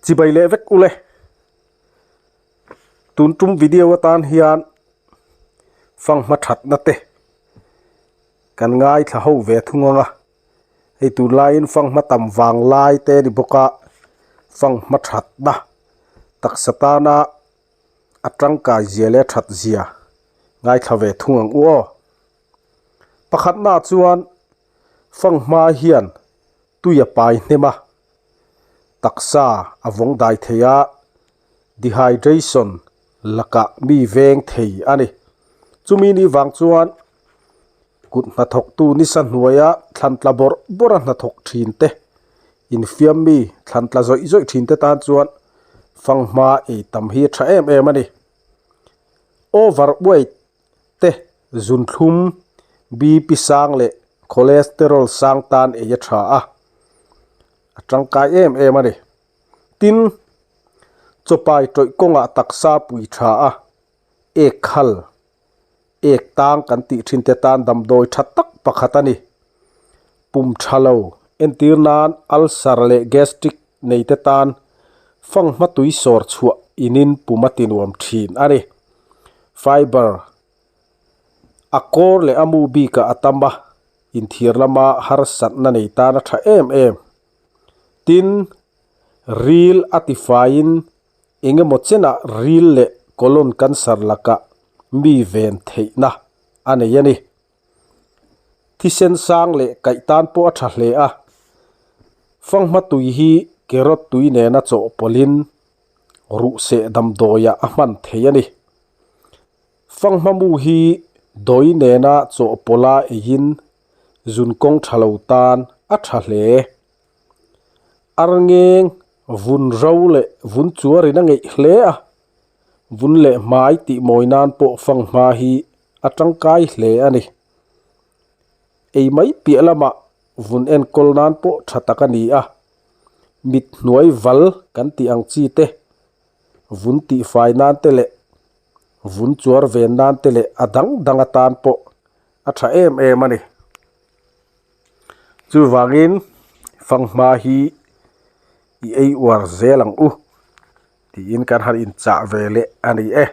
Chibai leh vek ule. Tun tum video atan hian fanghma thatna te kan ngaithla ho ve thung ang a. Hei tunlaiin fanghma tam vang lai te ni bawk a, fanghma thatna taksa tana a tangkai zia leh a that zia ngaithla ve thung ang u aw. Pakhatnaah chuan fanghma hian tui a pai hnem a, taksa a vawng dai thei a, dehydration lakah mi veng thei a ni. Chumi ni vang chuan kut hnathawktu nisa hnuaia thlan tla bawrh bawrh a hnathawk thin te, infiam mi thlan tla zawih zawih thin te tan chuan fanghma ei tam hi a tha em em a ni. Overweight te zunthlum, BP sang leh cholesterol sang tan ei a tha a, a tangkai em em a ni. Tin, chawpai tawih kawngah taksa pui tha a, ek khal, ek tang kan tih thin te tan damdawi tha tak pakhat a ni. Pum tha lo entir nan ulcer leh gastric nei te tan fanghma tui sawr chhuah inin pum a ti nuam thin a ni. Fiber a kawr leh a mu bikah a tam a, inthiar lama harsatna nei tan a tha em em. Tin, ril a tifaiin eng emaw chenah ril leh colon cancer lakah mi ven theihna a nei a ni. Thisen sang leh kaih tan pawh a tha hle a, fanghma tui hi carrot tui nena chawhpawlhin ruh seh damdawiah a hman thei a ni. Fanghma mu hi dawi nena chawhpawlha eiin zun kawng tha lo tan a tha hle. Arngeng vun ro leh vun chuarin a ngeih hle a, vun leh hmai tih mawi nan pawh fanghma hi a tangkai hle a ni. Ei mai piah lamah vun enkawl nan pawh tha tak a ni a, mit hnuai val kan tih ang chi te, vun tihfai nan te leh vun chuar ven nan te leh a dang dang atan pawh a tha em em a ni. Chuvangin fanghma hi i ei uar zel ang u tiin kan han inchah ve leh a ni e.